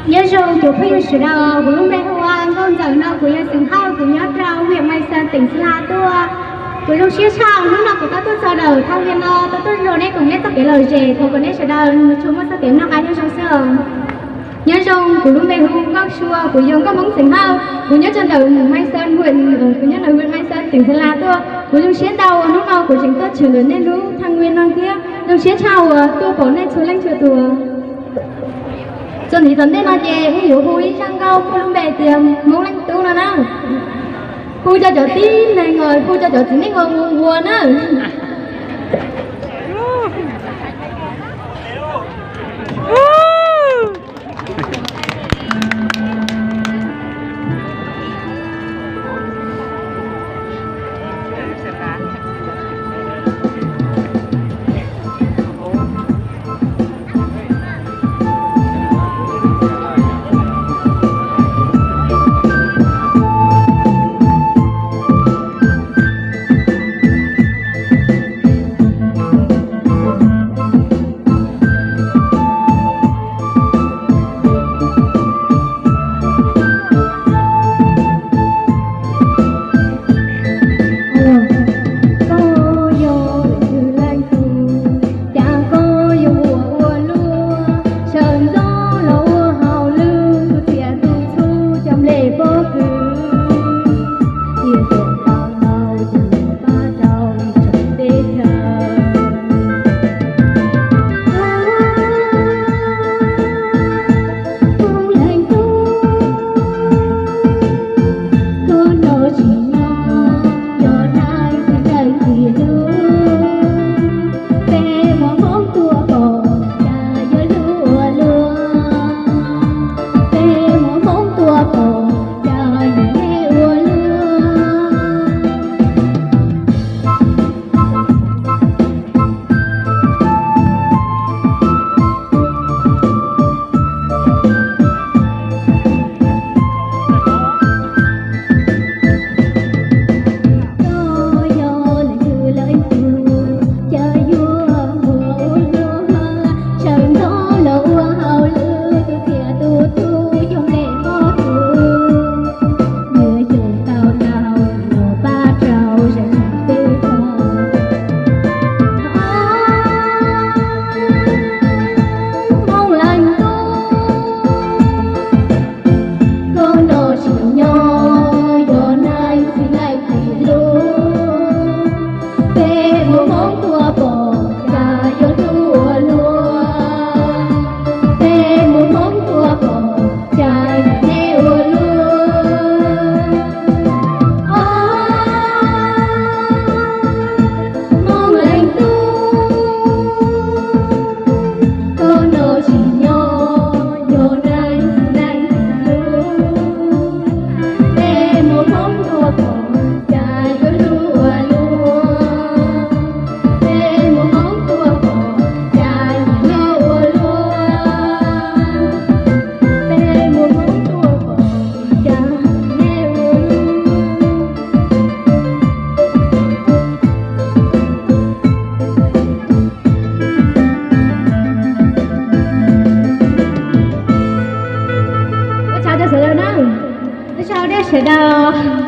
Nyob zoo cov phooj ywg sawv daws, kuv lub npe hu ua Nkauj Ntxawm no, kuv yog xeem Hawj, kuv nyob rau huyện Mai Sơn, tỉnh Sơn La tuaj. Kuv zoo siab tshaj hnub no kuv tau tuaj txog ntawm thaj lia no, tau tuaj nrog nej koom nej txoj kev lom zem, thov kom nej sawv daws tsuas muaj txoj kev noj qab nyob zoo xwb os. Nyob zoo, kuv lub npe hu Nkauj Sua, kuv yog nkauj Hmoob xeem Hawj, kuv nyob rau ntawm Mai Sơn huyện, kuv nyob ntawm huyện Mai Sơn, tỉnh Sơn La tuaj. Kuv zoo siab ntau uas hnub no kuv tseem tuaj tshwm ntawm nej lub thaj lia no thiab zoo siab tshaj uas tuaj pom nej txhua leej txhua tus. Txuas ntxiv tom ntej no ces wb yuav hu ib zaj nkauj muaj lub npe tias Hmoob Leej Tub no na. Hu rau cov tib neeg, hu rau cov txiv neej uas nquag nquag na. Koj yog leej twg, cas koj yuav ua ua luaj, sawv ntxov los ua hauj lwm, tus txiaj tus txhu coj nplej pob kws, tiam sis tau tau tus pab rau tseem teb chaws. Hmoob Leej Tub, koj noj tsis nyob, yog neeg tsis ntseeg tsis hlub, peb muaj Hmoob tuaj pom, cas yuav hlub ua luaj, peb muaj Hmoob tuaj pom, cas yuav hlub ua luaj. Koj yog leej twg leej twg, cas yuav ua ua luaj, sawv ntxov los ua hauj lwm, tus txiaj tus txhu coj nplej pob kws, nyias xyoo tau tau los pab rau tseem teb chaws. Hmoob Leej Tub, koj noj tsis nyob, yog neeg tsis ntseeg tsis hlub, peb muaj Hmoob tuaj pom, cas yuav hlub ua luaj, peb muaj Hmoob tuaj pom, cas yuav hlub ua luaj. Hmoob Leej Tub, koj noj tsis nyob, yog neeg tsis ntseeg tsis hlub, peb muaj Hmoob tuaj pom, cas yuav hlub ua luaj, peb muaj Hmoob tuaj pom, cas yuav hlub ua luaj, peb muaj Hmoob tuaj pom, cas yuav hlub ua luaj. Ua tsaug rau sawv daws na. Ua tsaug rau sawv daws.